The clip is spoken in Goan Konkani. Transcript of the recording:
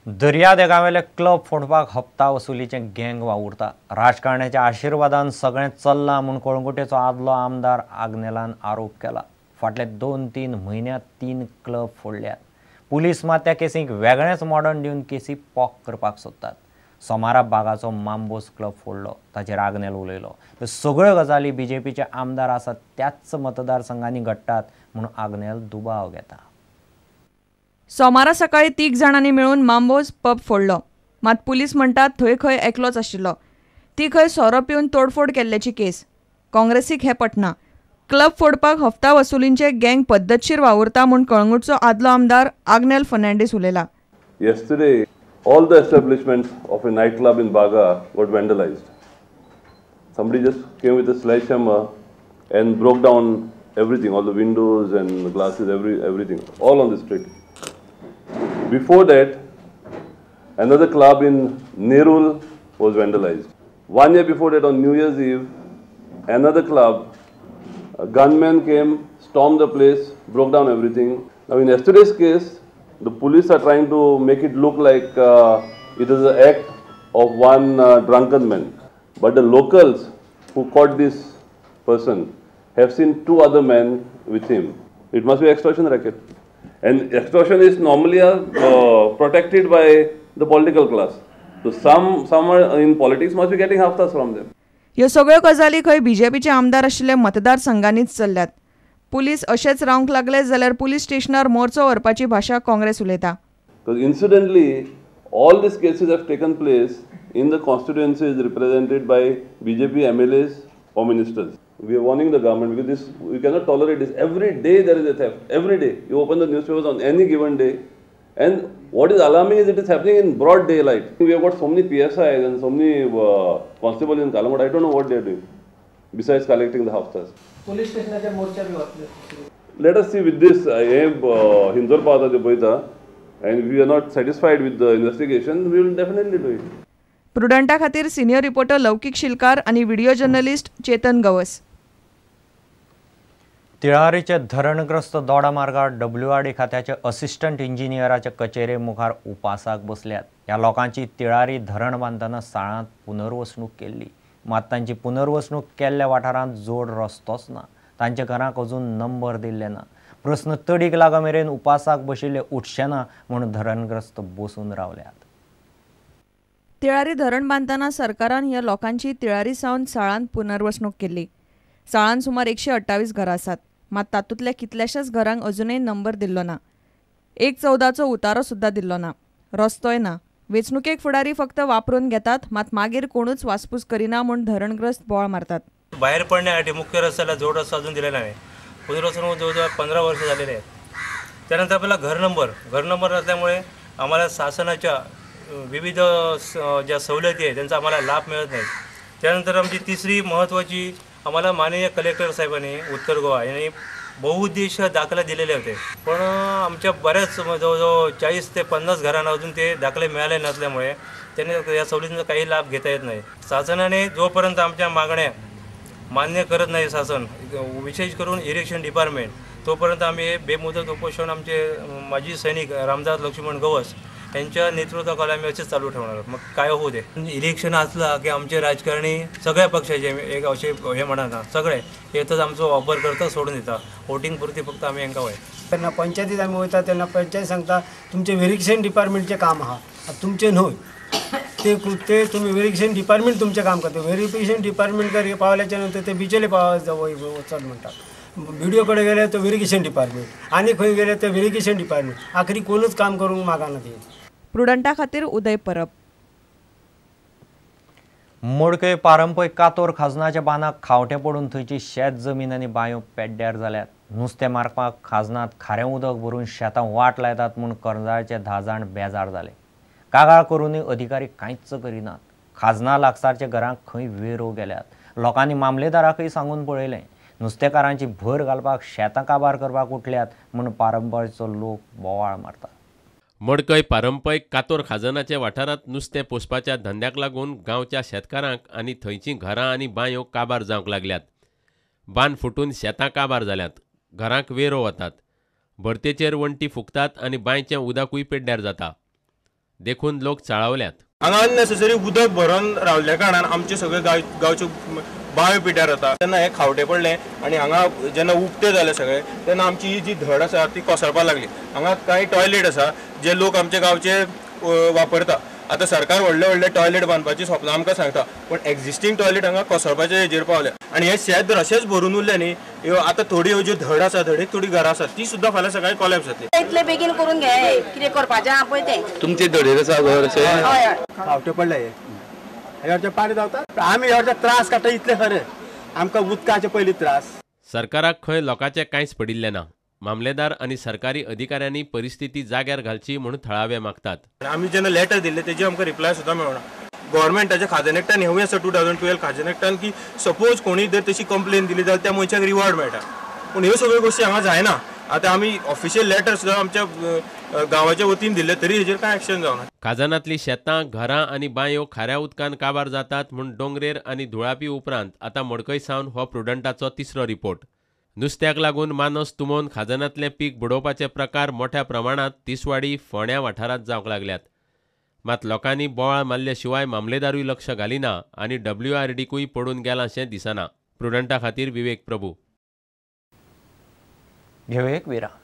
दर्यादेगावेले क्लब फोडपाक हप्ता वसुलीचें गँग वावुरता. राजकारण्याच्या आशिर्वादान सगळें चल्लां म्हूण कळंगुटेचो आदलो आमदार आग्नेलान आरोप केला. फाटले 2-3 म्हयन्यांत 3 क्लब फोडल्यात. पुलीस मात त्या केसींक वेगळेंच मॉडर्न दिवन केसी पॉक करपाक सोदतात. सोमारा बागाचो मांबोस क्लब फोडलो, ताचेर आग्नेल उलयलो. ह्यो सगळ्यो गजाली बीजेपीचे आमदार आसात त्याच मतदारसंघांनी घडटात म्हूण आग्नेल दुबाव घेता. सोमारा सकाळी 3 जाणांनी मेळून मांबोज पब फोडलो. मात पुलीस म्हणटात थंय खंय एकलोच आशिल्लो. ती खंय सोरो पिवन तोडफोड केल्ल्याची केस. काँग्रेसीक हें पटना. क्लब फोडपाक हप्ता वसुलींचे गँग पद्दतशीर वावुरता म्हूण कळंगूटचो आदलो आमदार Agnel Fernandes उलयला. Yesterday, all the establishments of a nightclub in Baga got vandalized. Somebody just came with a sledgehammer and broke down everything, all the windows and the glasses, everything, all on the street. Before that, another club in Nerul was vandalized. 1 year before that, on New Year's Eve, another club, a gunman came, stormed the place, broke down everything. Now in yesterday's case, the police are trying to make it look like it is an act of one drunken man. But the locals who caught this person have seen 2 other men with him. It must be extortion racket. And extortion is normally protected by the political class. So some in politics must be getting haftas from them. ह्यो सगळ्यो गजाली खंय बीजेपीचे आमदार आशिल्ले मतदारसंघांनीच चल्ल्यात. पुलीस अशेच रावंक लागले जाल्यार पुलीस स्टेशनार मोर्चो व्हरपाची भाशा काँग्रेस उलयता. Incidentally, all these cases have taken place in the constituencies represented by BJP MLAs or ministers. We are warning the government because this, we cannot tolerate this. Every day there is a theft. Every day. You open the newspapers on any given day. And what is alarming is it is happening in broad daylight. We have got so many PSIs and so many constables in Calangute. I don't know what they are doing besides collecting the haftas. Police station morcha bhi hotle. Let us see with this Hinjor Pada de Boita, and if we are not satisfied with the investigation, we will definitely do it. प्रुडंटा खातीर सिनियर रिपोर्टर लौकिक शिलकार आणि व्हिडिओ जर्नलिस्ट चेतन गवस. तिळारीचे धरणग्रस्त दोडा मार्गार डब्ल्यूआरडी खात्याचे असिस्टंट इंजिनियराचे कचेरे मुखार उपासाक बसल्यात. ह्या लोकांची तिळारी धरण बांदतना साळांत पुनर्वसणूक केल्ली. मात तांची पुनर्वसणूक केल्ल्या वाठारांत जोड रस्तोच ना. तांच्या घरांक अजून नंबर दिल्ले ना. प्रस्न तडीक लागा मेरेन उपासाक बशिल्ले उठचे ना म्हूण धरणग्रस्त बसून रावल्यात. तिळारी धरण बांदतना सरकारान ह्या लोकांची तिळारी सावन साळांत पुनर्वसणूक केल्ली. साळांत सुमार 128 घरां आसात. मात तातूंतल्या कितल्याशाच घरांक अजूनय नंबर दिल्लो ना. 1/14चो उतारो सुद्दां दिल्लो ना. रस्तोय ना. वेंचणुकेक फुडारी फक्त वापरून घेतात, मात मागीर कोणूच वासपूस करिना म्हूण धरणग्रस्त बोळ मारतात. बाहेर पडण्यासाठी मुख्य रस्त्याला जोड रस्ता अजून दिलेला नाही. पुनर्वसणूक जवळजवळ 15 वर्ष झालेले आहेत. त्यानंतर आपल्याला घर नंबर नसल्यामुळे आम्हाला शासनाच्या विविध ज्या सवलती आहेत त्यांचा आम्हाला लाभ मिळत नाही. त्यानंतर आमची तिसरी महत्त्वाची, आम्हाला माननीय कलेक्टर साहेबांनी उत्तर गोवा यांनी बहुउद्देशीय दाखले दिलेले होते, पण आमच्या बऱ्याच जवळजवळ 40 ते 50 घरांना अजून ते दाखले मिळाले नसल्यामुळे त्यांनी या सवलतींचा काही लाभ घेता येत नाही. शासनाने जोपर्यंत आमच्या मागण्या मान्य करत नाही शासन, विशेष करून इरिगेशन डिपार्टमेंट, तोपर्यंत आम्ही बेमुदत उपोषण आमचे माजी सैनिक रामदास लक्ष्मण गवस यांच्या नेतृत्वाखाली आम्ही असेच चालू ठेवणार आहोत. मग काय होऊ दे, इलेक्शन असला की आमचे राजकारणी सगळ्या पक्षाचे एक असे हे म्हणा सगळे येतच आमचो वापर करता सोडून दिता. वोटिंग पुरती फक्त आमी हांकां वय तेन्ना पंचायतीत आमी वयता तेन्ना पंचायत सांगता तुमचे व्हेरिफिकेशन डिपार्टमेंटचें काम आहा, तुमचें न्हय. ते तुमी व्हेरिफिकेशन डिपार्टमेंट तुमचें काम करता. व्हेरिफिकेशन डिपार्टमेंट पावल्याच्या नंतर ते बिचोले वचत म्हणटात. बीडीओ कडेन गेले तो व्हेरिफिकेशन डिपार्टमेंट, आनी खंय गेले ते व्हेरिफिकेशन डिपार्टमेंट. आखरी कोणूच काम करूंक मागना ती. प्रुडंटा खातीर उदय परब. मडकय पारंपय कातोर खाजनाच्या बांदाक खावटें पडून थंयची शेत जमीन आनी बांयो पेड्ड्यार जाल्यात. नुस्तें मारपाक खाजनांत खारें उदक भरून शेतां वाट लायतात म्हूण करंजाळचे 10 जाण बेजार जाले. कागाळ करूनय अधिकारी कांयच करिनात. खाजना लागसारच्या घरांक खंय वेरो गेल्यात. लोकांनी मामलेदाराकय सांगून पळयलें. नुस्तेकारांची भर घालपाक शेतां काबार करपाक उठल्यात म्हूण पारंपयचो लोक बोवाळ मारतात. मडकय पारंपय कातोर खाजनाच्या वाठारांत नुस्तें पोसपाच्या धंद्याक लागून गांवच्या शेतकारांक आनी थंयचीं घरां आनी बांयो काबार जावंक लागल्यात. बांद फुटून शेतां काबार जाल्यात, घरांक वेरो वतात, भरतेचेर वण्टी फुकतात आनी बांयचें उदकूय पेड्ड्यार जाता. देखून लोक चाळवल्यात. हांगा अननेसेसरी उदक भरून रावल्ल्या कारणान आमचे सगळे गांवच्यो बांयो पिड्यार जाता. तेन्ना हे खावटे पडले आनी हांगा जेन्ना उक्ते जाले सगळे तेन्ना आमची ही जी धड आसा ती कोसळपाक लागली. हांगा कांय टॉयलेट आसा जे लोक आमच्या गांवचे वापरता. आतां सरकार व्हडले व्हडले टॉयलेट बांदपाची स्वप्नां आमकां सांगता, पूण एक्झिस्टींग टॉयलेट हांगा कोसळपाचे हेजेर पावल्या आनी हे शेत जर अशेंच भरून उरलें न्ही, ह्यो आतां थोडी ह्यो ज्यो धड आसा, धडेक थोडी घरां आसा ती सुद्दां फाल्यां सकाळी कोलॅप्स जातली. इतले बेगीन करून घे, कितें करपाचें आहा पळय तें. तुमचे धडेर आसा घर अशें? खावटे पडले हे ह्या पाणी धांवता, आमी ह्या त्रास काडटा इतले खरें, आमकां उदकाचे पयलीं त्रास. सरकाराक खंय लोकांचें कांयच पडिल्लें ना. मामलेदार आनी सरकारी अधिकाऱ्यांनी परिस्थिती जाग्यार घालची म्हूण थळावे मागतात. आमी जेन्ना लेटर दिल्ले तेजी आमकां रिप्लाय सुद्दां मेळना. गव्हर्मेंटाच्या खाजन एक्टान हेवूय आसा 2012 खाजन एक्टान की सपोज कोणी जर तशी कंप्लेन दिली जाल्यार त्या मनशाक रिवॉर्ड मेळटा, पूण ह्यो सगळ्यो गोश्टी हांगा जायना. आतां आमी ऑफिशियल लेटर सुद्दां आमच्या गांवाच्या वतीन दिल्ले तरी हेजेर कांय एक्शन जावना. खाजनांतलीं शेतां, घरां आनी बांयो खाऱ्या उदकान काबार जातात म्हूण दोंगरेर आनी धुळापी उपरांत आतां मडकय सावन हो प्रुडंटाचो तिसरो रिपोर्ट. नुस्त्याक लागून मानस तुमोवन खाजनांतलें पीक बुडोवपाचे प्रकार मोठ्या प्रमाणांत तिसवाडी, फोंड्या वाठारांत जावंक लागल्यात. मात लोकांनी बोवाळ मारले शिवाय मामलेदारूय लक्ष घालिना आनी WRDकूय पडून गेलांशें दिसना. प्रुडंटा खातीर विवेक प्रभू. घेवया एक विराम.